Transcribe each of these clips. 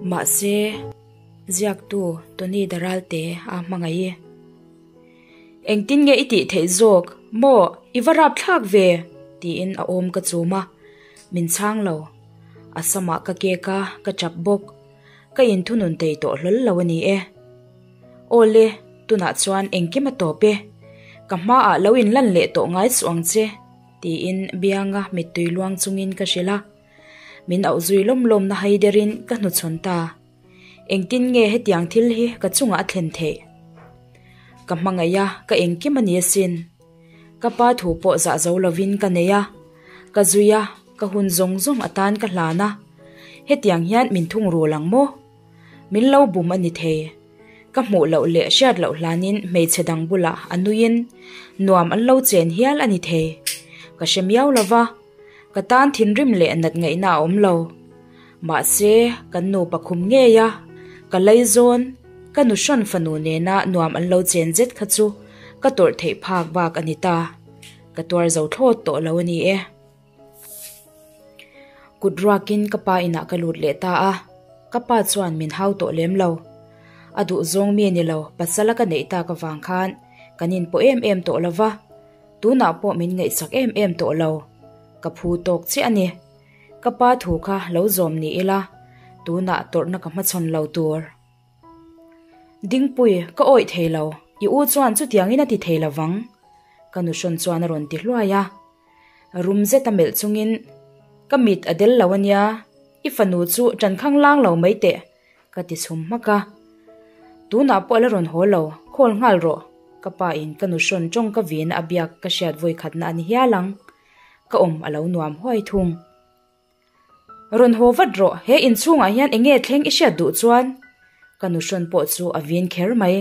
Mahse, ziaktu Tony Daralte a hmangaih i. Engtin nge i tih theih zawk? Maw, i va rapthlak ve? tiin a awm ka chum a, min chhang lo. A samah ka kek a, ka chap bawk. Ka inthunun thei tawh hlawl lo a ni e. Aw le, tunah chuan engkim a tawp e. Ka hmaah lo inlan leh tawh ngai suh ang che, tiin bianga mittui luang chungin ka hrilh a. Min auh zui lawm lawmna hai derin ka hnuchhawn ta. Engtin nge hetiang thil hi ka chungah a thlen theih? Ka hmangaih a, ka engkim a ni asin. Ka pa thu pawh zah zo lovin ka nei a, ka zui a, ka hun zawng zawng atan ka hlan a. Hetiang hian min thung rul ang maw? Min lo bum a ni thei. Ka hmuh loh leh hriat loh hlanin hmeichhe dang bulah a nuiin nuam an lo chen hial a ni thei. Ka hre miau lova, ka tan thinrim leh nat ngaihna a awm lo. Mahse, kan nupa khum ngei a, ka laizawn, ka nuhrawn fanu nena nuam an lo chen zet kha chu ka tawrh theih phak bak a ni ta. Ka tuar zo thlawt tawh lo a ni e. Kut ruakin ka pa inah ka lut leh ta a, ka pa chuan min hau tawh lem lo. A duh zawng mi ni lo, pasala ka neih tak avang khan kan inpawh em em tawh lo va, tunah pawh min ngaihsak em em tawh lo. Ka phu tawk chiah a ni. Ka pa thu kha lo zawm ni ila, tunah tawrhna ka hmachhawn lo tur. Dingpui, ka awih thei lo, i u chuan chutiangin a ti thei lo vang, ka nuhrawn chuan a rawn ti hluai a. Rum zet a melh chungin, Ka mit a del lo a nia, i fanu chu ṭan khang lang lo mai teh, ka ti chhum hmak a. Tunah pawh a la rawn haw lo, call nghal rawh, ka pa in ka nuhrawn ṭawng ka vin a biak ka hriat vawi khatna a ni hial ang. Ka awm a lo nuam huai thung. Rawn haw vat rawh, he inchhungah hian eng nge thleng i hriat duh chuan? Ka nuhrawn pawh chu a vin kher mai.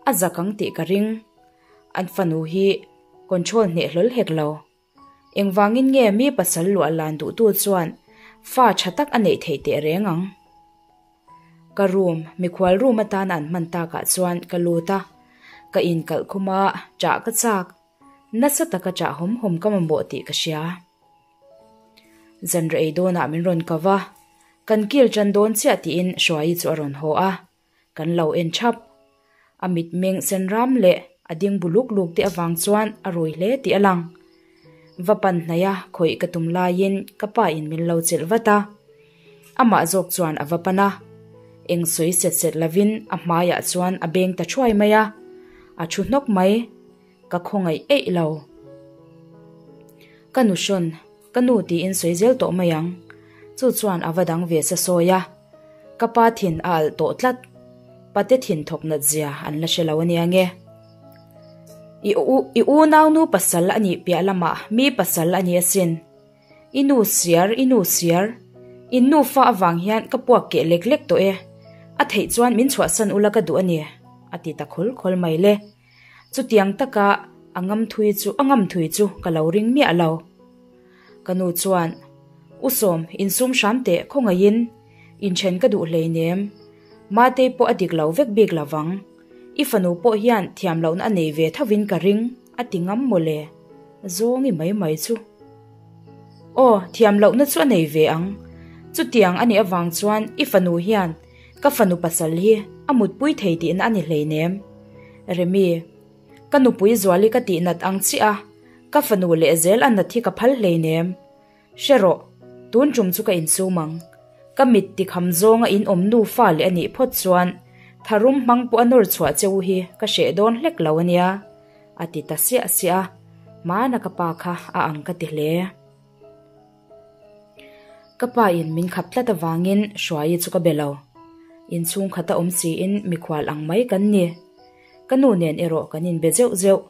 A zak ang tih ka ring. An fanu hi control hneh hlawl hek lo. Engvangin nge mi pasal luah lan duhtu chuan fa tha tak a neih theih teh reng ang? Ka room, mikhual room atana an hman takah chuan ka lut a, ka inkalh khum a, ṭah ka chak. Nasa taka ṭah hawm hawm ka mamawh tih ka hria. Zanreh ei dawnah min rawn ko va, kan kil ṭan dawn chiah tiin Hruaii chu a rawn haw a, kan lo en ṭhap. A mitmeng sen ram leh a ding bu luk luk te avang chuan a rui hle tih a lang. Va pan hnaih a khawih ka tum laiin ka pa in min lo chelh vat a. Amah zawk chuan a va pan a, eng sawi set set lovin a hmaiah chuan a beng ta thuai mai a, a thu hnawk mai. Ka khawngaih eih lo. Ka nu hrawn, ka nu tiin sawi zel tawh mai ang. Chu chuan a va dang ve sa sawi a. Ka pa thin a alh tawh tlat. Pate thin thawk nat zia an la hre lo ania nge. I u i unaunu pasal a nih piah lamah mi pasal a ni asin. I nu siar, i nu siar. In nufa avang hian ka puak keh lek lek tawh e. A theih chuan min chhuahsan ula ka duh a ni, a ti ta khawl khawl mai le. Chutiang taka a ngam thui chu a ngam thui chu ka lo ring miah lo. Ka nu chuan, U Sawm, insum hram teh khawngaihin inthen ka duh hleinem. Matei pawh a dik lo vek bik lo vang. I fanu pawh hian thiam lohna a nei ve thovin ka ring, a ti ngam mawle. Zawngi mai mai chu. Aw, thiam lohna chu a nei ve ang. Chutiang a nih avang chuan i fanu hian ka fanu pasal hi a mutpui thei tihna a ni hleinem. Remi, Ka nupui Zuali ka tih nat ang chiah a, ka fanu lehzel a nat hi ka phal hleinem. Hre rawh, tun tum chu ka insum ang. Ka mit tikham zawnga in awm nufa leh a nih phawt chuan tharum hmang pawh a nawr chhuah che u hi ka hreh dawn hlek lo a nia, a ti ta siah siah a, hmana ka pa kha a ang ka ti hle. Ka pa in min khap tlat avangin Hruaii chu ka be lo. Inchhung khata awm siin mikhual ang mai kan ni. Ka nu nen erawh kan inbe zeuh zeuh.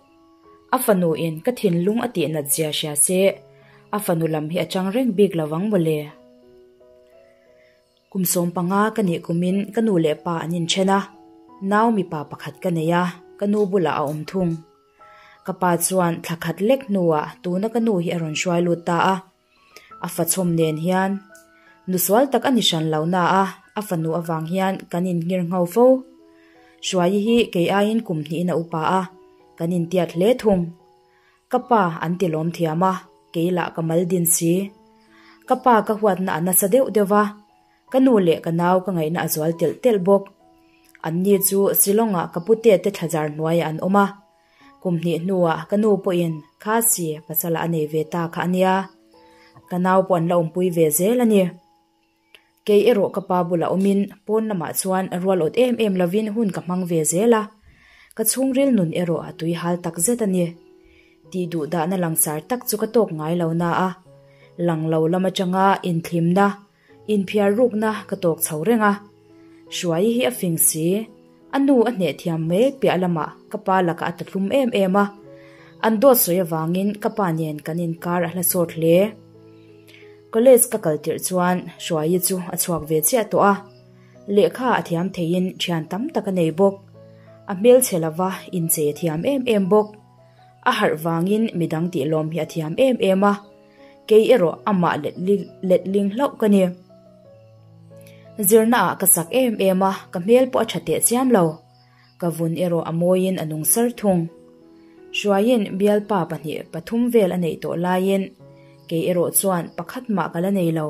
A fanu in ka thinlung a tih nat zia hria se, a fanu lam hi a chang reng bik lo ang mawle. Kum 15 ka nih kumin ka nu leh pa an inthen a, nau mipa pakhat ka nei a, ka nu bulah a awm thung. Ka pa chuan thla khat lek hnuah tuna ka nu hi a rawn hruai lut ta a. A fachhawm nen hian nu sual tak a ni hran lo na a, a fanu avang hian kan inngir ngho fo. Hruaii hi kei aiin kum hnihin a upa a, kan intiat hle thung. Ka pa an ti lawm thiam a, kei lah ka mal din si. Ka pa ka huatna a nasa deuh deuh va. Ka nu leh ka nau ka ngaihna a zual telh telh bawk. Anni chu Shillong-ah ka pute te thlazar hnuaiah an awm a. Kum hnih hnuah ka nu pawhin Khasi pasala a nei ve ta kha a nia. Ka nau pawh an la awmpui ve zel a ni. Kei erawh ka pa bulah awmin pawn lamah chuan rual awt em em lovin hun ka hmang ve zel a. Ka chhungril nun erawh a tui hal tak zet a ni. Tih duh dahna langsar tak chu ka tawk ngai lo na a. Lang lo lam atanga inthlimna, inphiar rukna ka tawk chho reng a. Hruai hi a fing si. A nu a hneh thiam mai piah lamah ka pa lakah a tatlum em em a. An dawt sawi avangin ka pa nen kan inkar a hla sawt hle. College ka kal tirh chuan Hruaii chu a chhuak ve chiah tawh a. Lehkha a thiam theiin thian tam tak a nei bawk. A hmelchhe lova inchei a thiam em em bawk. A harh vangin midang tih lawm hi a thiam em em a, kei erawh amah letling hlauh ka ni. Zirna ah ka sak em em a, ka hmel pawh a tha teh chiam lo. Ka vun erawh a mawiin a nung sar thung. Hruaiin bialpa pahnih pathum vel a neih tawh laiin kei erawh chuan pakhat mah ka la nei lo.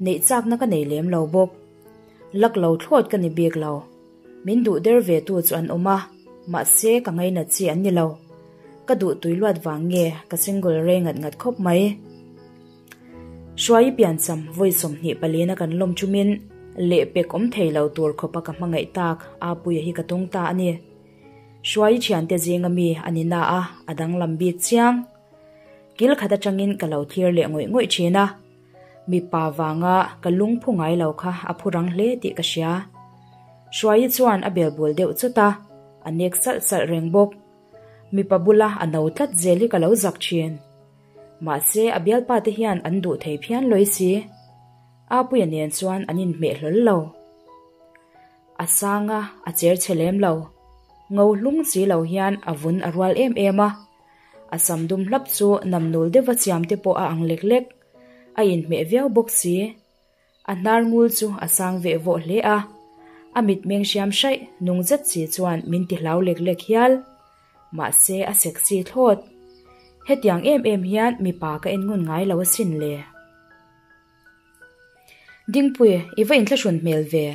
Neih chakna ka nei lem lo bawk. Lak lo thlawt ka ni bik lo. Min duh der ve tu chu an awm a, mahse ka ngainat chi an ni lo. Ka duh tui luat vang nge ka single rei ngat ngat khawp mai. Hruai piancham vawi 25 na kan lawm chumin lehpek awm thei lo tur khawpa ka hmangaih tak Apuia hi ka tawng ta a ni. Hruai thiante zinga mi a ni na a, a danglam bik chiang. Kil khat atangin ka lo thlir leh ngawih ngawih thin a. Mipa vanga ka lungphu ngai lo kha a phu rang hle tih ka hria. Hruaii chuan a belbul deuh chawt a, a nek salh salh reng bawk. Mipa bula a no tlat zel hi ka lo zak thin. Mahse a bialpa te hian an duh thei phian lawi si. Apuia nen chuan an inhmeh hlawl lo. A sang a, a cher chhe lem lo. Ngo hlung si lo hian a vun a rual em em a. A sam dum hlap chu namnul deuha chiam te pawh a ang lek lek. A inhmeh viau bawk si. A hnar ngul chu a sang veh vawh hle a. A mitmeng hriam hraih nung zet si chuan min ti hlau lek lek hial. Mahse a sexy thlawt. Hetiang em em hian mipa ka en ngun ngai lo asin le. Dingpui, i va inthlahrun hmel ve.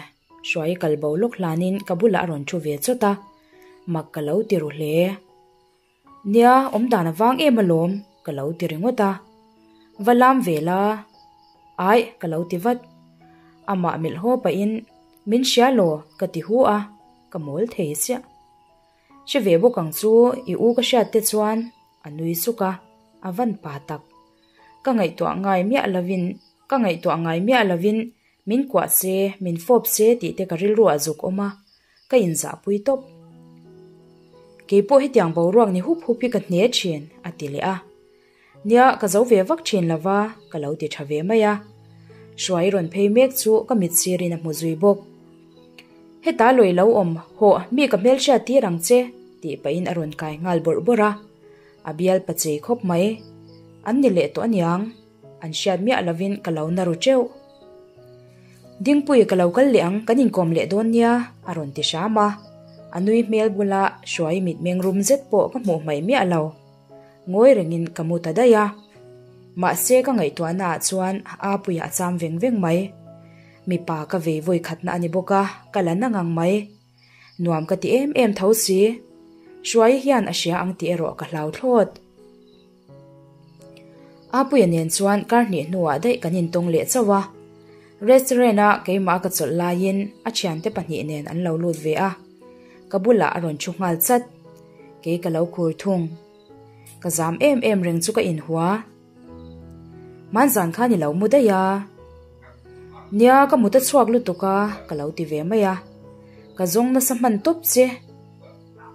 Hruai kal bo lawk hlanin ka bulah a rawn thu ve chawt a. Mak ka lo ti ru hle. Nia, awm dan a vang em alawm, ka lo ti ringawt a. Va lam ve la. Aih, ka lo ti vat. Amah melh haw pahin, Min hria law, ka ti hu a, ka mawl thei chiah. Hre ve bawk ang chu, i u ka hriat te chuan, a nui suk a, a van pa tak. Ka ngaihtuah ngai miah lovin, ka ngaihtuah ngai miah lovin min kuah se, min fawp se tih te ka rilru ah zuk awm a, ka inzahpui tawp. Kei pawh hetiang boruak ni hup hup hi ka hne thin, a ti leh a. Nia, ka zo ve vak thin lova, ka lo ti tha ve mai a. Hruai rawn phei mek chu ka mit sirin a hmu zui bawk. Heta lawi lo awm, hawh, mi ka hmelhriat tir ang che, tih pahin a rawn kai nghal bawrh bawrh a. A bial pa chei khawp mai. An ni leh tawh aniang. An hriat miah lovin ka lo na ru teuh. Dingpui ka lo kal leh ang, kan inkawm leh dawn nia, a rawn ti hram a. A nui hmel bula Hruai mitmeng rum zet pawh ka hmuh hmaih miah lo. Ngawi rengin ka mu ta daih a. Mahse ka ngaihtuahna ah chuan Apuia a cham veng veng mai. Mipa ka vei vawi khatna a ni bawk a, ka la na ngang mai. Nuam ka ti em em tho si. Hruai hian a hria ang tih erawh ka hlau thlawt. Apuia nen chuan kar hnih hnuah daih kan intawng leh chauh a. Restaurant a keimah ka chawlh laiin a thiante pahnih nen an lo lut ve a. Ka bulah a rawn thu nghal chat. Kei ka lo khur thung. Ka zam em em reng chu ka inhua. Hmanzan khan i lo mu daih a. Nia, ka mut a chhuak lutuk a, ka lo ti ve mai a. Ka zawng nasa hman tawp che.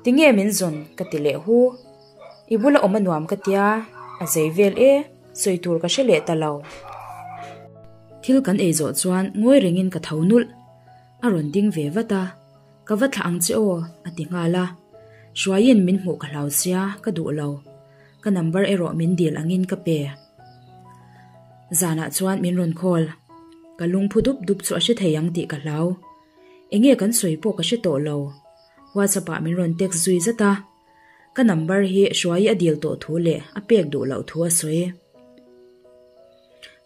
Tinge min zawn? ka ti leh hu. I bula awm a nuam ka tia, a zei vel e, sawi tur ka hre leh ta lo. Thil kan ei zawh chuan ngawi rengin ka tho nulh. A rawn ding ve vat a, Ka va thlah ang che aw, a ti nghal a. Hruaiin min hmuh ka hlau sia, ka duh lo. Ka number erawh min dil angin ka pe. Zanah chuan min rawn call. Ka lungphu dup dup chu a hre thei ang tih ka hlau. Enge kan sawi pawh ka hre tawh lo. WhatsApp ah min rawn text zui zat a. Ka number hi Hruaii a dil tawh thu leh a pek duh loh thu a sawi.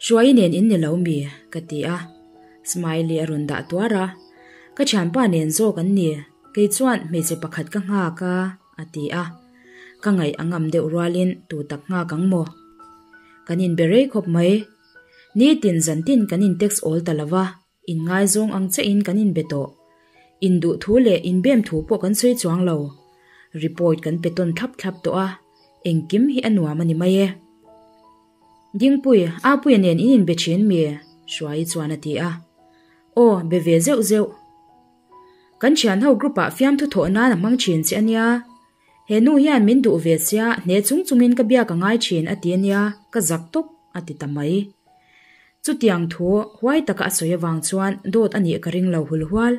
Hruaii nen in ni lo mi? ka ti a. Smiley a rawn dah tuar a. Ka thianpa nen zawk an ni, kei chuan hmeichhe pakhat ka nghak a, a ti a. Ka ngaih a ngam deuh rualin tu tak nghak ang maw? Kan inbe rei khawp mai. Nitin zantin kan in text awl ta lova, inngaizawng ang chiahin kan inbe tawh. Induh thu leh inbem thu pawh kan sawi chuang lo. Report kan pe tawn thlap thlap tawh a, engkim hi a nuam a ni mai e. Dingpui, Apuia nen in inbe thin mi? Hruaii chuan a ti a. Aw, be ve zeuh zeuh. Kan thianho group ah fiamthu thawh nan a hmang thin che a nia. He nu hian min duh ve sia, hne chung chungin ka biak a ngai thin a ti a nia, ka zak tawp, a ti ta mai. Chutiang thu huai taka a sawi avang chuan dawt a nih ka ring lo hulhual.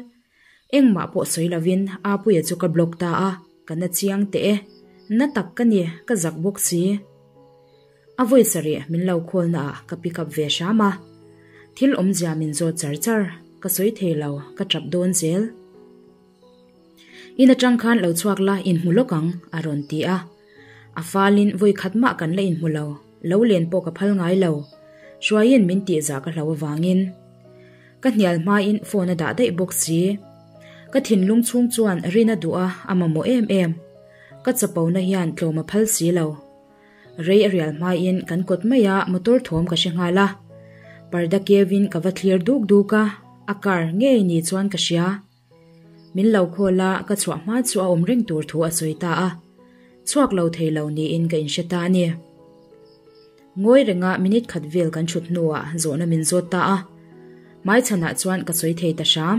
Engmah pawh sawi lovin Apuia chu ka block ta a, ka na chiang teh e. Na tak ka ni, ka zak bawk si. A vawi sarih min lo call na ah ka pick up ve hram a. Thil awmzia min zawt char char, ka sawi thei lo, ka tap dawn zel. In atang khan lo chhuak la inhmu lawk ang, a rawn ti a. A falin vawi khat mah kan la inhmu lo, lo len pawh ka phal ngai lo. Hruaiin min tihzah ka hlo avangin. Ka hnial hmain phone a dah daih bawk si. Ka thinlung chhung chuan rin a duh a, a mamawh em em. Ka chapona hian tlawm a phal si lo. Rei a rial hmain kan kawt maia motor thawm ka hre nghal a. Parda keuin ka va thlir duk duk a, a car ngei ni chuan ka hria. Min lo call a, ka chhuah hma chu a awm reng tur thu a sawi ta a. Chhuak lo thei lo niin ka inhre ta a ni. Ngawi renga minute khat vel kan thut hnuah zawhna min zawt ta a. Hmaichhanah chuan ka sawi thei ta hram.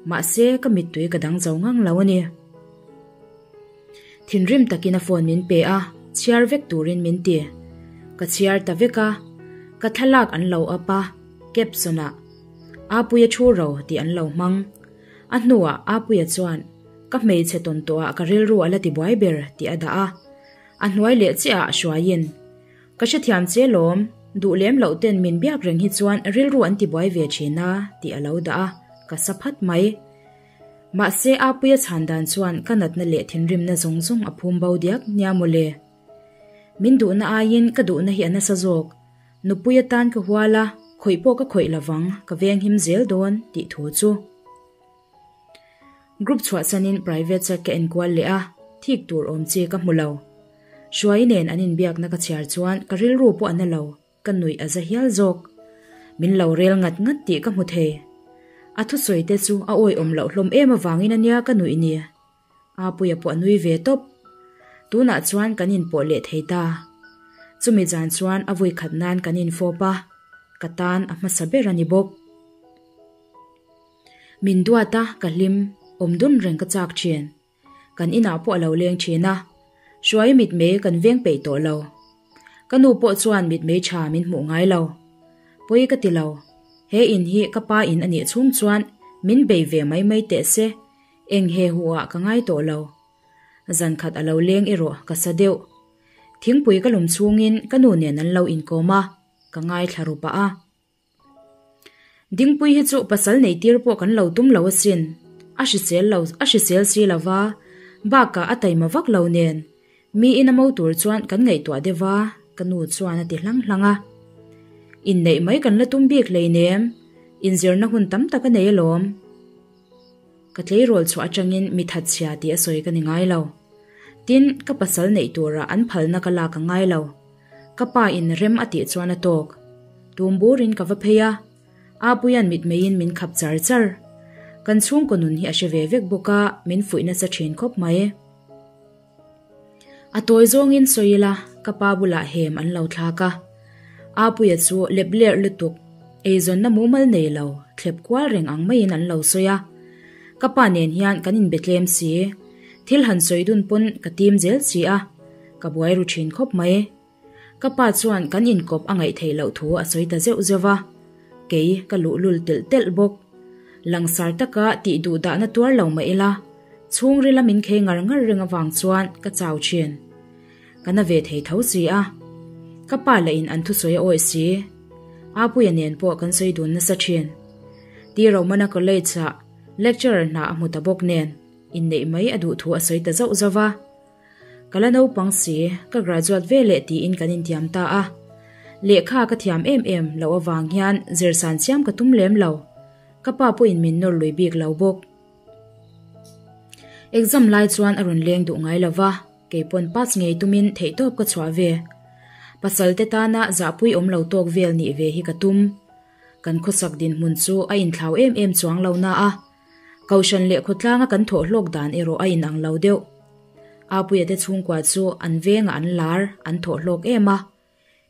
Mahse, ka mittui ka dang zo ngang lo a ni. Thinrim takin a phone min pe a, chhiar vek turin min ti. Ka chhiar ta vek a, ka thlalak an lo up a, caption-ah, Apuia thu ro tih an lo hmang. A hnuah Apuia chuan, Ka hmeichhe tawn tawhah ka rilru a la ti buai ber tih a dah a. A hnuai leh chiahah hruaiin, Ka hrethiam che lawm, duh lem loh ten min biak reng hi chuan rilru an ti buai ve thin a tih a lo dah a, ka sa phat mai. Mahse Apuia chhan dan chuan ka natna leh thinrimna zawng zawng a phum bo diak nia mawle. Min duhna aiin ka duhna hi a nasa zawk. Nupui atan ka hual a, khawih pawh ka khawih lovang, ka venghim zel dawn tih thu chu. Group chhuahsanin private chat ka enkual leh a, thik tur awm chi ka hmu lo. Hruai nen an inbiakna ka chhiar chuan ka rilru pawh a na lo, ka nuih a za hial zawk. Min lo rel ngat ngat tih ka hmu thei. A thusawi te chu a awihawm loh hlawm em avangin a nia ka nuih ni. Apuia pawh a nui ve tawp. Tunah chuan kan inpawh leh thei ta. Chumi zan chuan a vui khat nan kan infawp a, ka tan a hmasa ber a ni bawk. Min duat a, ka hlim, awm dun reng ka chak thin. Kan inah pawh a lo leng thin a, Hruai mitmei kan veng peih tawh lo. Ka nu pawh chuan mitmei tha min hmuh ngai lo. Pawi ka ti lo, he in hi ka pa in a nih chhung chuan min bei ve mai mai teh se, eng he hu ah ka ngai tawh lo. Zan khat a lo leng erawh ka sa deuh. Thingpui ka lum chhungin ka nu nen an lo inkawm a, ka ngaithla ru pah a. Dingpui hi chu pasal nei tir pawh kan lo tum lo asin. A hrisel lo, a hrisel si lo va, bakah a taima vak lo nen. Mi in a mo tur chuan kan ngaihtuah deuh va, ka nu chuan a ti hlang hlang a. Inneih mai kan la tum bik hleinem, inzirna hun tam tak a nei alawm. Ka tleirawl chhuah atangin mi thatchhia tih a sawi ka ni ngai lo. Tin, ka pasal neih turah an phalna ka lak a ngai lo. Ka pa in rem a tih chuan a tawk. Tum burin ka va phei a, Apuia'n mitmeiin min khap char char. Kan chhungkaw nun hi a hre ve vek bawk a, min fuih nasa thin khawp mai. A tawi zawngin sawi ila, ka pa bulah hem an lo thlak a. Apuia chu lep lerh lutuk, eizawnna mumal nei lo, thlep kual reng ang maiin an lo sawi a. Ka pa nen hian kan inbe tlem si. Thil han sawi dun pawn ka tim zel si a, ka buai ru thin khawp mai. Ka pa chuan kan inkawp a ngaih theih loh thu a sawi ta zeuh zeuh va, kei ka luhlul telh telh bawk. Langsar taka tih duh dahna tuar lo mah ila, chhungrila min khei ngar ngar reng avang chuan ka chau thin. Ka na ve thei tho si a. Ka pa lah in an thusawi a awih si. Apuia nen pawh kan sawi dun nasa thin. Ti Romana College ah lecturer hna a hmu ta bawk nen, inneih mai a duh thu a sawi ta zauh zauh va. Ka la naupang si, ka graduate ve leh tiin kan intiam ta a. Lehkha ka thiam em em loh avang hian zirsan chiam ka tum lem lo. Ka pa pawhin min nawr lui bik lo bawk. Exam lai chuan a rawn leng duh ngai lo va, kei pawn pass ngei tumin theihtawp ka chhuah ve. Pasal te tana zahpui awm lo tawk vel nih ve hi ka tum. Kan khawsak dinhmun chu a inthlau em em chuang lo na a, Kohhran leh khawtlanga kan thawh hlawk dan erawh a inang lo deuh. Apuia te chhungkua chu an vengah an lar, an thawh hlawk em a.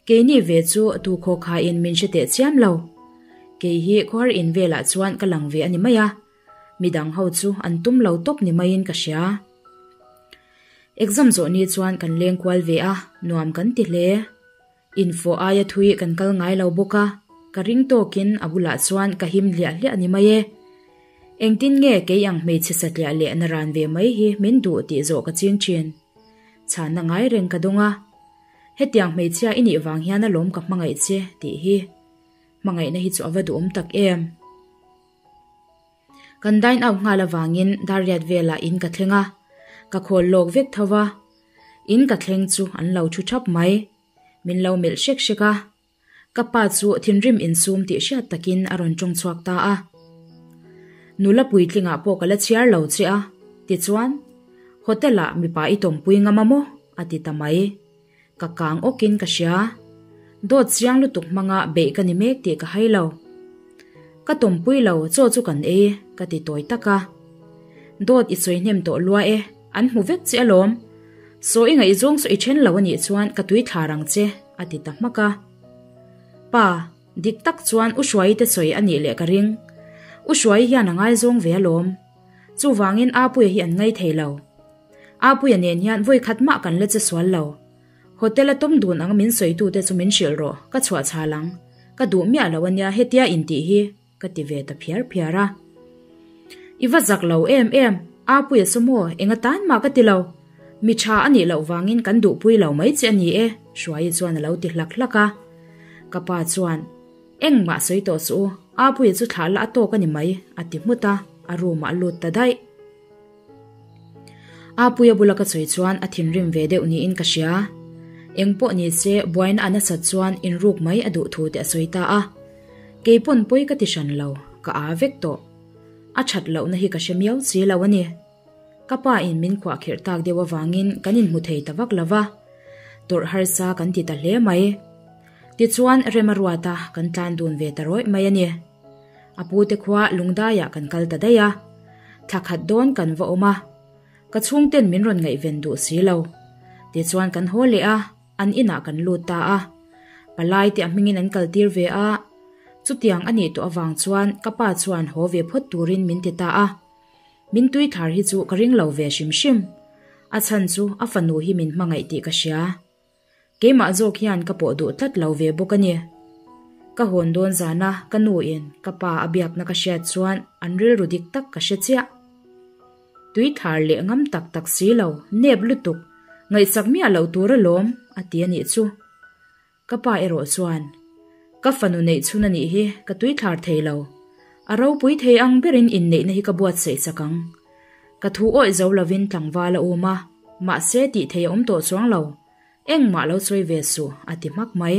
Keini ve chu tu khaw khain min hre teh chiam lo. Kei hi khawhar in velah chuan ka lang ve a ni mai a, midang ho chu an tum lo tawp ni maiin ka hria. Exam zawh ni chuan kan leng kual ve a, nuam kan ti hle. Infawh aia thui kan kal ngai lo bawk a, ka ring tawkin a bulah chuan ka him hliah hliah ni mai e. Engtin nge kei ang hmeichhe satliah leh naran ve mai hi min duh tih zawh ka ching thin. Chhanna ngai reng ka dawng a. Hetiang hmeichhia i nih vang hian alawm ka hmangaih che tih hi. Hmangaihna hi chu a va duhawm tak em. Kan dine out nghal avangin dar riat velah in ka thleng a, ka khawl lawk vek tho va. In ka thleng chu an lo thu thap mai. Min lo melh hrek hrek a. Ka pa chu thinrim insum tih hriat takin a rawn tawng chhuak ta a. Nula puitlingah pawh ka la chhiar lo che a, tichuan, Hotel-ah mipa i tawmpui ngam a maw? a ti ta mai. Ka kang awkin ka hria. Dawt chiang lutuk hmanga beih ka ni mek tih ka hai lo. Ka tawmpui lo, chaw chu kan ei, ka ti tawi tak a. Dawt i sawi hnem tawh lua e, an hmu vek che alawm. Saw i ngaihzawng saw i then lo a nih chuan ka tui thlar ang che, a ti ta hmak a. Pa, dik tak chuan U Hruaii te sawi a nih leh ka ring. U Hruaii hian a ngaizawng ve alawm. Chuvangin Apuia hi an ngai thei lo. Apuia nen hian vawi khat mah kan la che sual lo. Hotel a tawm dun ang min sawitute chu min hrilh rawh, ka chhuah chhal ang. Ka duh miah lo ania hetia intih hi, ka ti ve ta phiar phiar a. I va zak lo em em, Apuia chu maw eng atan mah ka ti lo. Mi tha a nih loh vangin kan duhpui lo mai che a ni e, Hruaii chuan a lo ti hlak hlak a. Ka pa chuan, Engmah sawi tawh suh u, Apuia chu thlah la a tawk a ni mai, a ti hmut a, a room ah a lut ta daih. Apuia bula ka sawi chuan a thinrim ve deuh niin ka hria. Eng pawh ni se buaina a nasat chuan inruk mai a duh thu te a sawi ta a. Kei pawn pawi ka ti hran lo, ka aa vek tawh. A that lohna hi ka hre miau si lo a ni. Ka pa in min khuahkhirh tak deuh avangin kan inhmu thei ta vak lo va. Tawrh harsa kan ti ta hle mai. Tichuan rem a ruat a, kan tlan dun ve ta rawih mai a ni. A pute khua Lungdaiah kan kal ta daih a, thla khat dawn kan va awm a, ka chhungten min rawn ngaihven duh si lo. Tichuan kan haw leh a, an inah kan lut ta a. Palai te a hmingin an kaltir ve a, chutiang a nih tawh avang chuan ka pa chuan haw ve phawt turin min ti ta a. Min tui thar hi chu ka ring lo ve hrim hrim, a chhan chu a fanu hi min hmangaih tih ka hria. Keimah zawk hian ka pawh duh tlat lo ve bawk a ni. Ka hawn dawn zana ka nu in ka pa a biakna ka hriat chuan an rilru dik tak ka hre chiah. Tui thar leh ngam tak tak si lo, nep lutuk, ngaihsak miah loh tur alawm, a ti a nih chu. Ka pa erawh chuan, Ka fanu neih chhun a nih hi, ka tui thlar thei lo. A ropui thei ang berin inneihna hi ka buatsaih chak ang. Ka thu awih zo lovin tlangval a um a, mahse tih thei a awm tawh chuang lo. Engmah lo sawi ve suh, a ti hmak mai.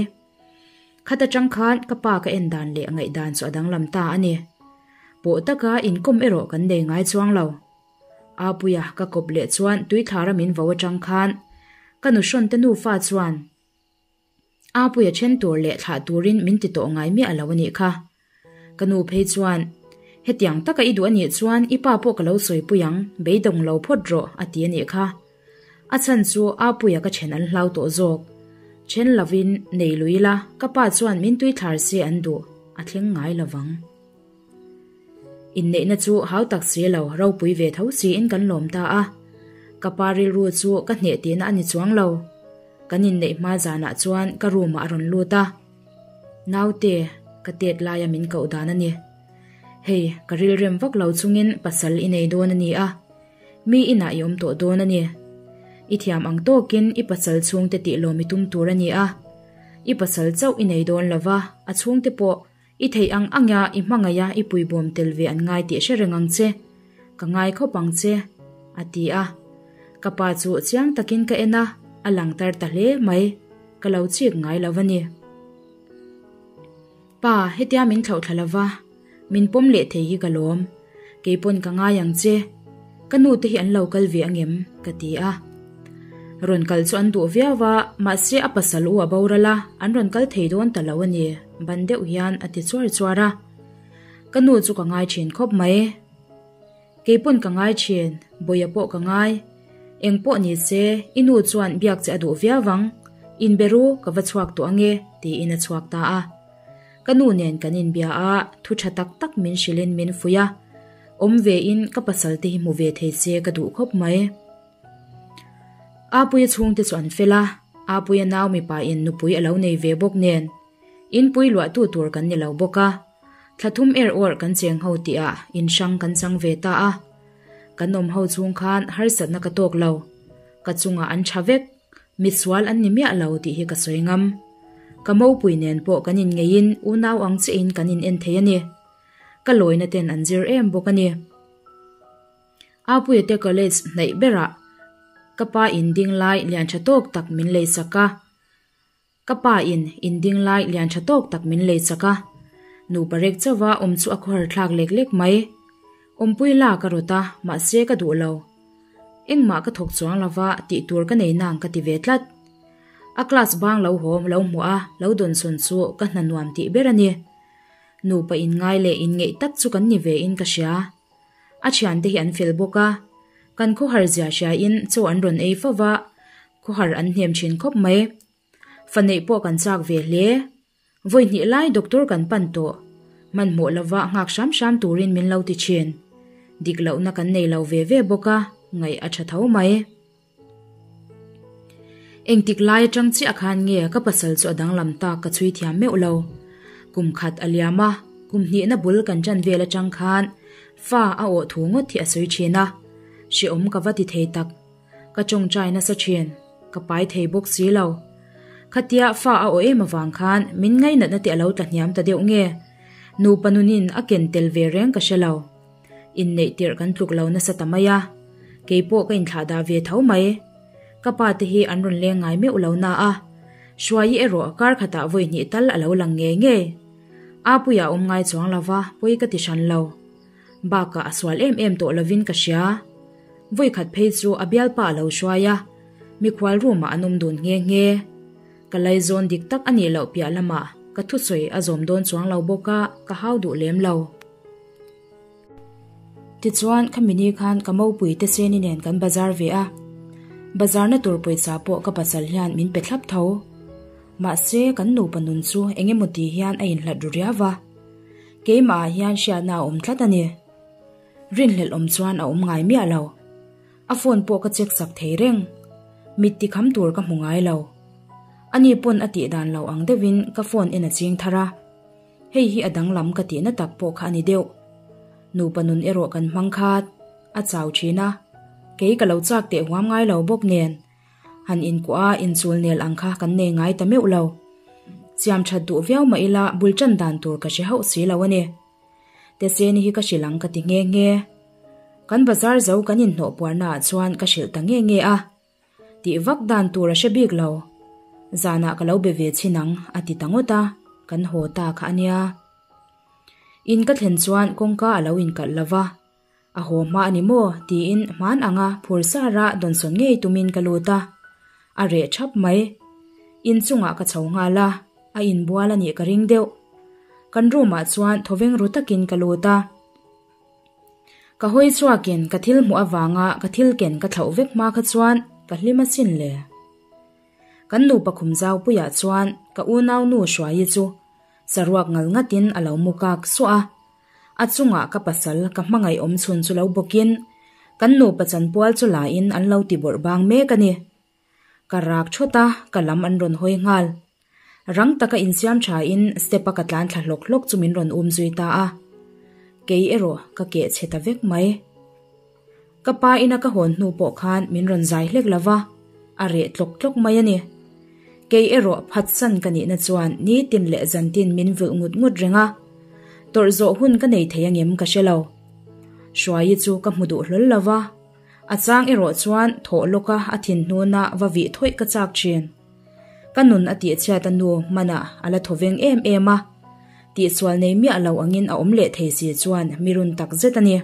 Khat atang khan ka pa ka en dan leh ngaihdan chu a danglam ta a ni. Pawh taka inkawm erawh kan nei ngai chuang lo. Apuia ka kawp leh chuan tuithlara min vo atang khan ka nuhrawn te nufa chuan, Apuia then tur leh thlah turin min ti tawh ngai miah lo a nih kha. Ka nu phei chuan, Hetiang taka i duh a nih chuan i pa pawh ka lo sawipui ang, beidawng lo phawt rawh a ti a nih kha. A chhan chu Apuia ka then an hlau tawh zawk. Then lovin nei lui ila ka pa chuan min tui thlar se an duh, a thleng ngai lovang. Inneihna chu hau tak si lo, ropui ve tho siin kan lawm ta a. Ka pa rilru chu ka hneh tihna a ni chuang lo. Kan inneih hma zanah chuan ka room ah a rawn lut a. Naute, ka tet laia min koh dan a ni. Hei, ka rilrem vak lo chungin pasal i nei dawn a ni a. Mi inah i awm tawh dawn a ni. I thiam ang tawkin i pasal chhungte tih lawm i tum tur a ni a. I pasal chauh i nei dawn lova, a chhungte pawh I theih ang anga i hmangaih a i puibawm tel ve an ngai tih hre reng ang che. Ka ngai khawp ang che, a ti a. Ka pa chu chiang takin ka en a, a lang tar ta hle mai. Ka lo chik ngai lo a ni. Pa, hetia min thlauh thla lova. Min pawm leh thei hi ka lawm. Keipawn ka ngai ang che. Ka nu te hi an lo kal ve angem? Ka ti a. Rawn kal chu an duh viau a, mahse a pasal u a boral a, an rawn kal thei dawn ta lo a ni, ban deuh hian a ti chuar chuar a. Ka nu chu ka ngai thin khawp mai. Keipawn ka ngai thin, Bawia pawh ka ngai. Eng pawh ni se, i nu chuan biak che a duh viau ang. Inbe ru, ka va chhuak tawh ange, tiin a chhuak ta a. Ka nu nen kan inbia a, thu tha tak tak min hrilhin min fuih a. Awm ve in ka pasal te hi hmu ve thei se ka duh khawp mai. Apuia chhungte chu an fel a, Apuia nau mipa in nupui a lo nei ve bawk nen. Inpui luahtu tur kan ni lo bawk a. Thla thum er awrh kan cheng ho tihah in hrang kan chang ve ta a. Kan awm ho chhung khan harsatna ka tawk lo. Ka chungah an tha vek. Misual an ni miah lo tih hi ka sawi ngam. Ka mopui nen pawh kan inngeiin unau ang chiahin kan in en thei a ni. Ka lawina ten an zir em bawk a ni. Apuia te college hnaih berah ka pa in ding lai lian tha tawk tak min lei sak a. Ka pa in in ding lai lian tha tawk tak min lei sak a. Nupa rek chauha awm chu a khawhar thlak lek lek mai. Awmpui la ka rawt a, mahse ka duh lo. Engmah ka thawk chuang lova tih tur ka nei nang ka ti ve tlat. A class bang lo haw lo hmuh a, lo dawnsawn chu ka hna nuam tih ber a ni. Nupa inngai leh inngeih tak chu kan ni ve in ka hria. A thiante hi an fel bawk a, kan khawhar zia hria in chaw an rawn ei fo va, khawhar an hnem thin khawp mai. Fa neih pawh kan chak ve hle. Vawi hnih lai doctor kan pan tawh. Hmanhmawh lova nghak hram hram turin min lo ti thin. Dik lohna kan nei lo ve ve bawk a, ngaih a tha tho mai. Engtik lai atang chiah khan nge ka pasal chu a danglam tak ka chhui thiam meuh lo. Kum khat a liam a, kum hnihna bul kan ṭan vel atang khan fa a awh thu ngawt hi a sawi thin a. Hrehawm ka va ti thei tak. Ka tawngtai nasa thin, ka pai thei bawk si lo. Khatia fa a awh em avang khan min ngainatna te a lo tla hniam ta deuh nge? Nupa nunin a ken tel ve reng ka hre lo. Inneih tirh kan tluk lo nasa ta mai a, kei pawh ka inthlah dah ve tho mai. Ka pa te hi an rawn leng ngai meuh lo na a, Hruaii erawh kar khatah vawi hnih tal a lo lang ngei ngei. Apuia awm ngai chuang lo va, pawi ka ti hran lo. Bakah a sual em em tawh lovin ka hria. Vawi khat phei chu a bialpa a lo hruai a, mikhual room ah an awm dun nghe nghe. Ka laizawn dik tak a nih loh piah lamah ka thusawi a zawm dawn chuang lo bawk a, ka hau duh lem lo. Tichuan, khami ni khan ka mopui te Seni nen kan bazar ve a, bazarna tur pawisa pawh ka pasal hian min pe thlap tho. Mahse, kan nupa nun chu eng emaw ti hian a inhlat ru riau va. Keimahah hian hriatna a awm tlat a ni. Rinhlelh awm chuan a awm ngai miah lo. A phone pawh ka check sak thei reng. Mit ti kham tur ka hmu ngai lo. Ani pawn a tih dan lo ang deuhin ka phone en a ching thar a. Hei hi a danglam ka tihna tak pawh kha a ni deuh. Nupa nun erawh kan hmang khat, a chau thin a. Kei ka lo chak teh huam ngai lo bawk nen. Han inkuah a inchul nel ang kha kan nei ngai ta meuh lo. Siam that duh viau mah ila bul tan dan tur ka hre hauh si lo a ni. Teseni hi ka hrilh ang ka ti nghe nghe. Kan bazar zo kan inhnawh puarnaah chuan ka hrilh ta nge nge a. Tih vak dan tur a hre bik lo. Zanah ka lo be ve chhin ang a ti ta ngawt a, kan haw ta kha a nia. In ka thlen chuan kawngka a lo inkalh lo va, a haw hma a ni maw tiin hman anga phur sara dawnsawn ngei tumin ka lut a, a reh thap mai. In chungah ka chho nghal a, a inbual a nih ka ring deuh. Kan room ah chuan thawveng ru takin ka lut a. Ka hawi chhuakin ka thil hmuh avanga ka thil ken ka thlauh vek hma kha chuan ka hlim asin le. Kan nupa khum zau puiah chuan ka unau nu Hruaii chu saruak ngal ngatin a lo mu kak suah a. A chungah ka pasal ka hmangaih awm chhun chu lo bawkin kan nupa chanpual chu lain an lo ti bawrh bang mek a ni. Ka rak thawt a, ka lam an rawn hawi nghal. Rang taka insiam thain step a ka tlan thla hlawk hlawk chu min rawn um zui ta a. Kei erawh ka keh chhe ta vek mai. Ka pa ina ka hawn hnu pawh khan min rawn zai hlek lo va, a reh tlawk tlawk mai a ni. Kei erawh phatsan ka nihna chuan nitin leh zantin min vulh ngut ngut reng a. Tawrh zawh hun ka nei thei angem ka hre lo. Hruaii chu ka hmu duh hlawl lo va. A chang erawh chuan thawh lawka a thin hnuna va vih thawih ka chak thin. Ka nun a tihchhiat a nu hmanah a la thaw veng em em a. Tihsual nei miah lo angin a awm leh thei si chuan mi run tak zet a ni.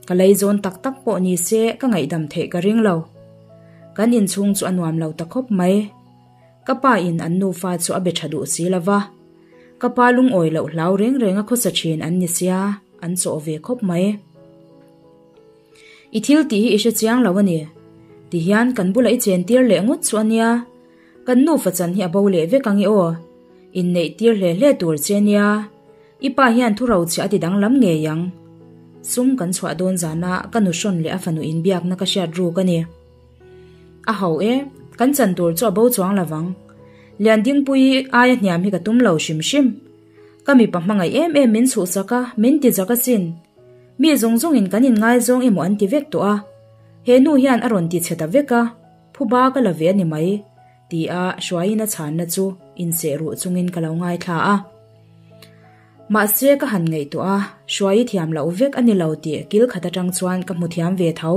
Ka lei zawn tak tak pawh ni se ka ngaihdam theih ka ring lo. Kan inchhung chu a nuam lo ta khawp mai. Ka pa in an nufa chu a be tha duh si lo va. Ka pa lungawi loh hlau reng reng a khawsa thin an ni sia, an chawh ve khawp mai. I thil tih hi i hre chiang lo a ni. Tihian kan bulah i chen tir leh ngawt chu a nia. Kan nufa chan hi a bo leh vek ang i aw. Inneih tir hle hle tur che a nia. I pa hian thu rochhiah a ti danglam ngei ang. Sum kan chhuah dawn zana ka nu hrawn leh a fanu inbiakna ka hriat ruk a ni. A ho e, kan chan tur chu a bo chuang lo vang. Liandingpuii aia hniam hi ka tum lo hrim hrim. Ka mipa hmangaih em em min chhuhsak a, min ti zak asin. Mi zawng zawngin kan inngaizawng emaw an ti vek tawh a. He nu hian a rawn ti chhe ta vek a, phuba ka la ve a ni mai, ti a Hruaiin a chhanna chu inseh ruh chungin ka lo ngaithla a. Mahse ka han ngaihtuah a, Hruaii thiam loh vek a ni lo tih kil khat atang chuan ka hmu thiam ve tho.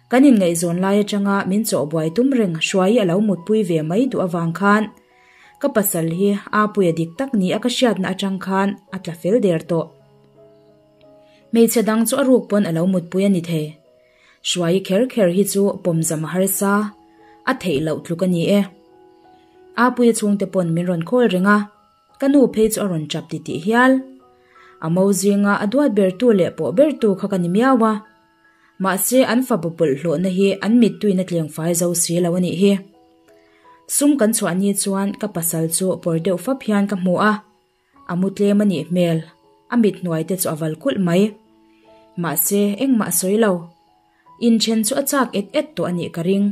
Kan inngaihzawn lai atanga min chawhbuai tum reng Hruaii a lo mutpui ve mai duh avang khan ka pasal hi Apuia dik tak ni a ka hriatna atang khan a tla fel der tawh. Hmeichhe dang chu a ruk pawn a lo mutpui a ni thei. Hruaii kher kher hi chu pawmzam a harsa, a theih loh tluk a ni e. Apuia chhungte pawn min rawn call reng a, ka nu phei chu a rawn tap titih hial. A mo zinga a duat bertu leh pawh bertu kha ka ni miau a. Mahse an fapa bawlhhlawhna hi an mittuina tlengfai zo si lo a nih hi. Sum kan chhuah ni chuan ka pasal chu pawr deuh fap hian ka hmu a. A mu tlem a nih hmel, a mit hnuai te chu a val kulh mai. Mahse, engmah a sawi lo. Inthen chu a chak et et tawh a nih ka ring.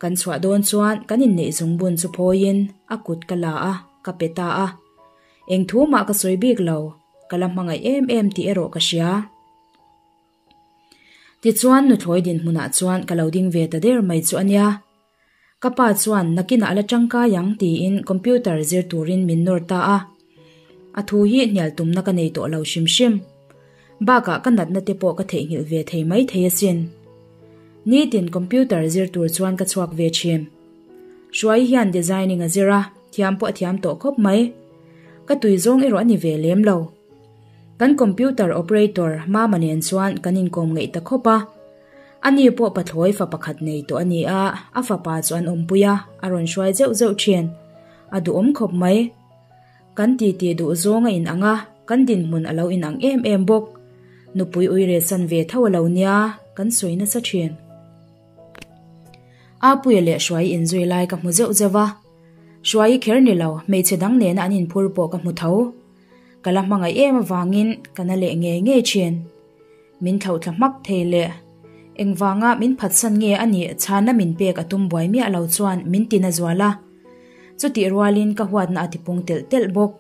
Kan chhuah dawn chuan kan inneih zungbun chu phawiin a kut ka la a, ka pe ta a. Eng thu mah ka sawi bik lo, ka la hmangaih em em tih erawh ka hria. Tichuan nuthlawi dinhmunah chuan ka lo ding ve ta der mai chu a nia. Ka pa chuan nakinah a la tangkai ang tiin computer zir turin min nawr ta a. A thu hi hnial tumna ka nei tawh lo hrim hrim. Bakah ka natna te pawh ka theihnghilh ve thei mai thei asin. Nitin computer zir tur chuan ka chhuak ve thin. Hruai hian designing a zir a, thiam pawh a thiam tawh khawp mai. Ka tui zawng erawh a ni ve lem lo. Kan computer operator Mama nen chuan kan inkawm ngeih ta khawp a. A ni pawh pathlawi fa pakhat nei tawh a ni a, a fapa chu an awmpui a, a rawn hruai zeuh zeuh thin. A duhawm khawp mai. Kan titi duh zawng a inang a, kan dinhmun a lo inang em em bawk. Nupui uire san ve tho a lo nia, kan sawi nasa thin. Apuia leh Hruaii inzui lai ka hmu zeuh zeuh a. Hruaii kher ni lo, hmeichhe dang nena an inphur pawh ka hmu tho. Ka la hmangaih em avangin ka na leh ngei ngei thin. Min thlauhthla hmak thei le. Engvanga min phatsan nge a nih chhana min pek a tum buai miah lo chuan min ti na zual a. Chutih rualin ka huatna a tipung telh telh bawk.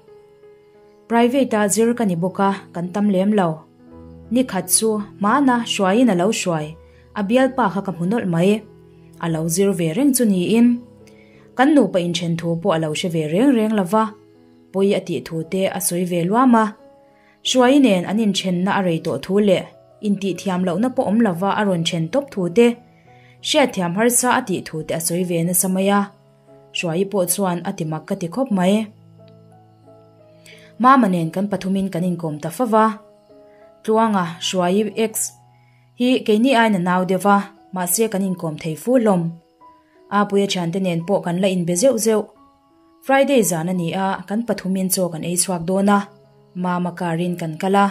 Private a zir ka ni bawk a, kan tam lem lo. Ni khat chu hmana hruaiin a lo hruai, a bialpa kha ka hmu nawlh mai. A lo zir ve reng chu niin. Kan nupa inthen thu pawh a lo hre ve reng reng lo va, pawi a tih thu te a sawi ve luam a. Hruai nen an inthenna a rei tawh thu leh intihthiam lohna pawh awm lova a rawn then tawp thu te, hriatthiam harsa a tih thu te a sawi ve nasa mai a. Hruaii pawh chuan a ti mak ka ti khawp mai. Mama nen kan pathumin kan inkawm ta fo va. Tluanga, Hruaii ex, hi keini aiin a nau deuh va, mahse kan inkawm thei fu hlawm. Apuia thiante nen pawh kan la inbe zeuh zeuh. Friday zan a ni a, kan pathumin chaw kan ei chhuak dawn a, Mama car in kan kal a.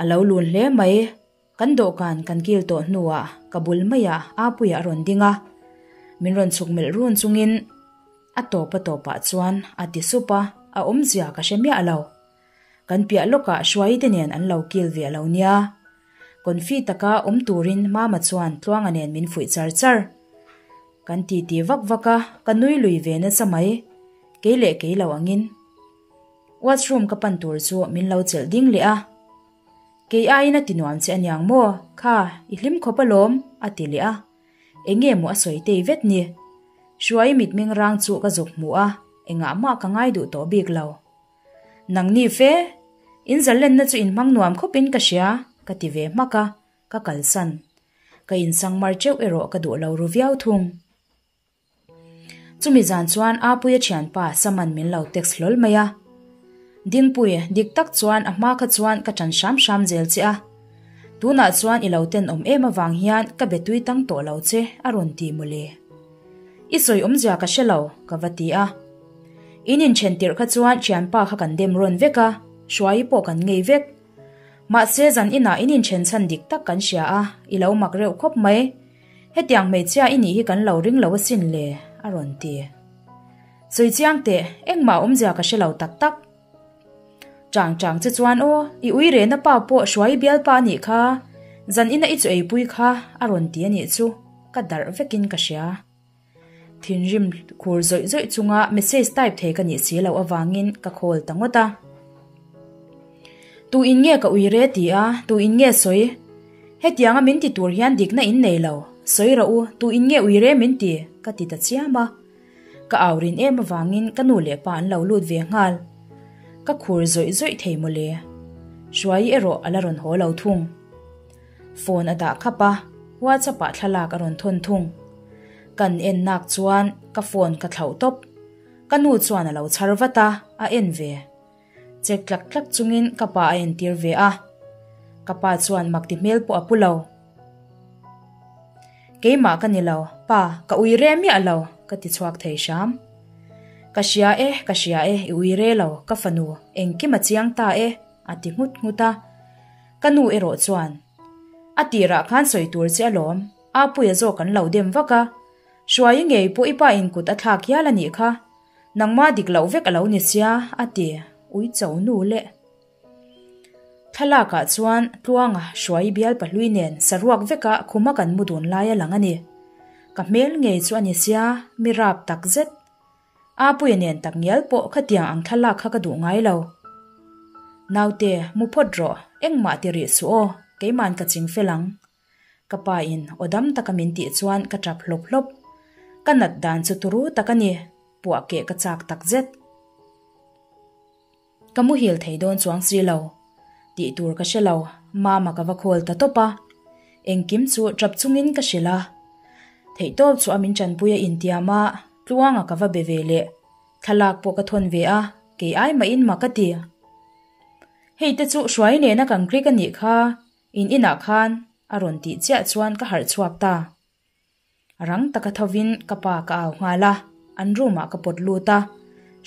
A lo lun hle mai, kan dawhkan kan kil tawh hnuah ka bul maiah Apuia a rawn ding a, min rawn chhuk melh run chungin a tawp a tawpah chuan a ti sup a, a awmzia ka hre miah lo. Kan piah lawkah Hruaii te nen an lo kil ve lo nia. Confi taka awm turin Mama chuan Tluanga nen min fuih char char. Kan ti ti vak vak a, ka nui lui ve nasa mai. Kei leh kei lo angin. Washroom ka pan tur chu min lo chelh ding leh a. Kei aiin a ti nuam che aniang maw? Kha, i hlim khawp alawm, a ti leh a. Eng nge maw a sawi tei vet ni? Hruai mitmeng rang chu ka zuk hmu a, engah mah ka ngai duh tawh bik lo. Nangni fe, in zalenna chu in hmang nuam khawpin ka hria, ka ti ve hmak a, ka kalsan. Ka insangmar teuh erawh ka duh lo ru viau thung. Chumi zan chuan Apuia thianpa Saman min lo text hlawl mai a. Dingpui, dik tak chuan a hma kha chuan ka ṭan hram hram zel che a. Tunah chuan i lo tenawm em avang hian ka be tui tang tawh lo che a rawn ti mawle. I sawi awmzia ka hre lo, ka va ti a. In inṭhen tirh kha chuan ṭhianpa kha kan dem rawn vek a, Hruaii pawh kan ngei vek. Mahse zan inah in inṭhen chhan dik tak kan hria a, i lo mak reuh khawp mai. Hetiang hmeichhia i nih hi kan lo ring lo asin le, a rawn ti. Sawi chiang teh, engmah awmzia ka hre lo tak tak. Chang chang che chuan aw, i ui rehna pa pawh Hruai bialpa a nih kha, zan ina i chu eipui kha a rawn ti a nih chu, ka darh vekin ka hria. Thinrim khur zawih zawih chunga message type thei ka nih si loh avangin ka call ta ngawt a. Tu in nge ka ui re ti a, tu in nge sawi? Hetianga min ti tur hian dikna in nei lo, sawi rawh u, tu in nge ui re min ti? ka ti ta chiam a. Ka au rin em avangin ka nu leh pa an lo lut ve nghal. Ka khur zawih zawih thei mawle. Hruaii erawh a la rawn haw lo thung. Phone a dah khap a, WhatsApp ah thlalak a rawn thawn thung. Kan en nak chuan ka phone ka thlauh tawp. Ka nu chuan a lo chhar vat a, a en ve. Chek tlak tlak chungin ka pa a entir ve a. Ka pa chuan mak ti hmel pawh a pu lo. Keimah ka ni lo, pa, ka ui re miah lo, ka ti chhuak thei hram. Ka hria e, ka hria e, i ui re lo, ka fanu, engkim a chiang ta e, a ti nghut nghut a. Ka nu erawh chuan, A tirah khan sawi tur che alawm, Apuia zawk an lo dem vak a, Hruaii ngei pawh i pa in kut a thlak hial a nih kha, nangmah dik loh vek a lo ni sia, a ti, ui cho nu le. Thlalakah chuan Tluanga Hruaii bial pahlui nen saruak veka khuma kan mu dun lai a lang a ni. Ka hmel ngei chu a ni sia, mi rap tak zet. Apuia nen tak ngial pawh khatiang ang thlalak kha ka duh ngai lo. Naute, mu phawt rawh, engmah ti rih suh aw, keima'n ka ching fel ang. Ka pa in aw dam taka min tih chuan ka tap hlawp hlawp. Ka nat dan chu turu tak a ni, puah keh ka chak tak zet. Ka muhil thei dawn chuang si lo. Tih tur ka hre lo, Mama ka va call ta tawp a. Engkim chu tap chungin ka hrilh a. Theihtawp chu a min tanpui a intiam a, Tluanga ka va be ve leh. Thlalak pawh ka thawn ve a, kei ai mahin mak a ti. Hei te chu Hruai nena kan click a nih kha, in inah khan a rawn tih chiah chuan ka harh chhuak ta. Rang taka thovin ka pa ka au nghal a, an room ah ka pawt lut a,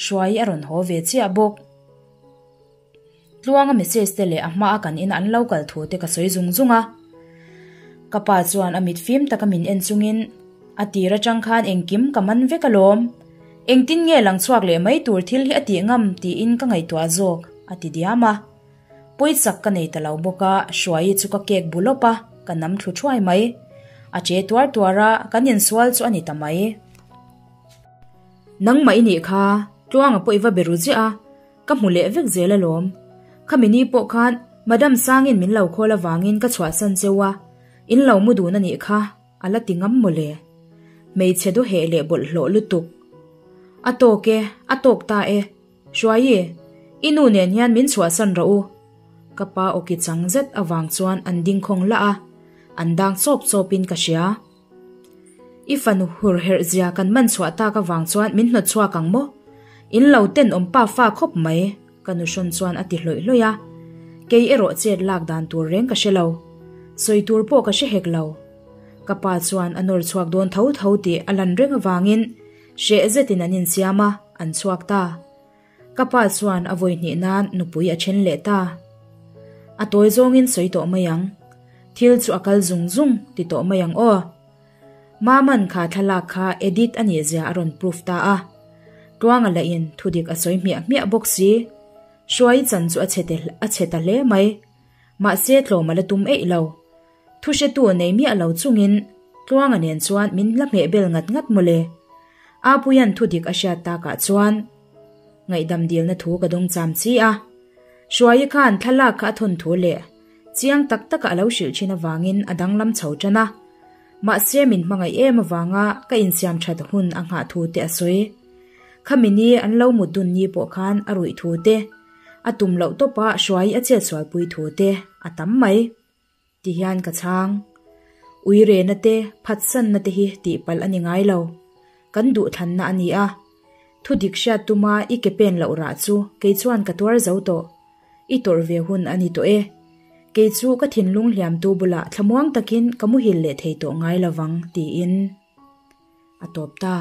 Hruai a rawn haw ve chiah bawk. Tluanga message te leh a hma a kan in an lo kal thu te ka sawi zung zung a. Ka pa chuan a mit fim taka min en chungin a tir atang khan engkim ka man vek alawm. Engtin nge lang chhuak leh mai tur thil hi a tih ngam tiin ka ngaihtuah zawk a ti diam a. Pawichak ka nei ta lo bawk a, Hruaii chu ka cake bu lawp a, ka nam thlu thuai mai. A che tuar tuar a, kan insual chu a ni ta mai. Nangmah i nih kha, Tluanga pawh i va be ru ziah a, ka hmu leh vek zel alawm. Khami ni pawh khan Madam Sangin min lo khawl avangin ka chhuahsan cheu a, in lo mu dun a nih kha, a la ti ngam mawle. Hmeichhe dawheh leh bawlhhlawh lutuk. A tawk e, a tawk ta e. Hruaii, i nu nen hian min chhuahsan rawh u. Ka pa awki chang zet avang chuan an ding khawng lah a, an dang chawp chawpin ka hria. I fanu hur herh zia kan man chhuah tak avang chuan min hnawt chhuak ang maw? In lo tenawm pa fa khawp mai, ka nu hrawn chuan a ti hlawih hlawih a. Kei erawh chet lak dan tur reng ka hre lo. Sawi tur pawh ka hre hek lo. Ka pa chuan a nawr chhuak dawn tho tho tih a lan reng avangin Hreh zetin an insiam a, an chhuak ta. Ka pa chuan a vawi hnih nan nupui a then leh ta. A tawi zawngin sawi tawh mai ang. Thil chu a kal zung zung ti tawh mai ang aw. Maman kha thlalak kha edit a nih zia a rawn proof ta a. Tluanga lahin thudik a sawi hmiah hmiah bawk si. Hruai chan chu a chhe a chhe ta hle mai. Mahse tlawm a la tum eih lo. Thu hretu nei miah lo chungin Tluanga nen chuan min la hmeh bel ngat ngat mawle. Apuia'n thu dik a hriat takah chuan ngaihdam dilna thu ka dawng cham chi a. Hruaii khan thlalak kha a thawn thu leh chiang tak taka a lo hrilh thin avangin a danglam chho tan a. Mahse min hmangaih em avanga ka insiam that hun a nghah thu te a sawi. Khami ni an lo mut dun ni pawh khan a ruih thu te, a tum loh tawpa Hruaii a chetsualpui thu te a tam mai. Ti hian ka chhang. Uirena te, phatsanna te hi tihpalh a ni ngai lo. Kan duhthlanna a ni a. Thu dik hriat tuma i ke pen loh rah chu kei chuan ka tuar zo tawh. I tawrh ve hun a ni tawh e. Kei chu ka thinlung hliamtu bulah thlamuang takin ka muhil leh thei tawh ngai lovang, tiin a tawp ta.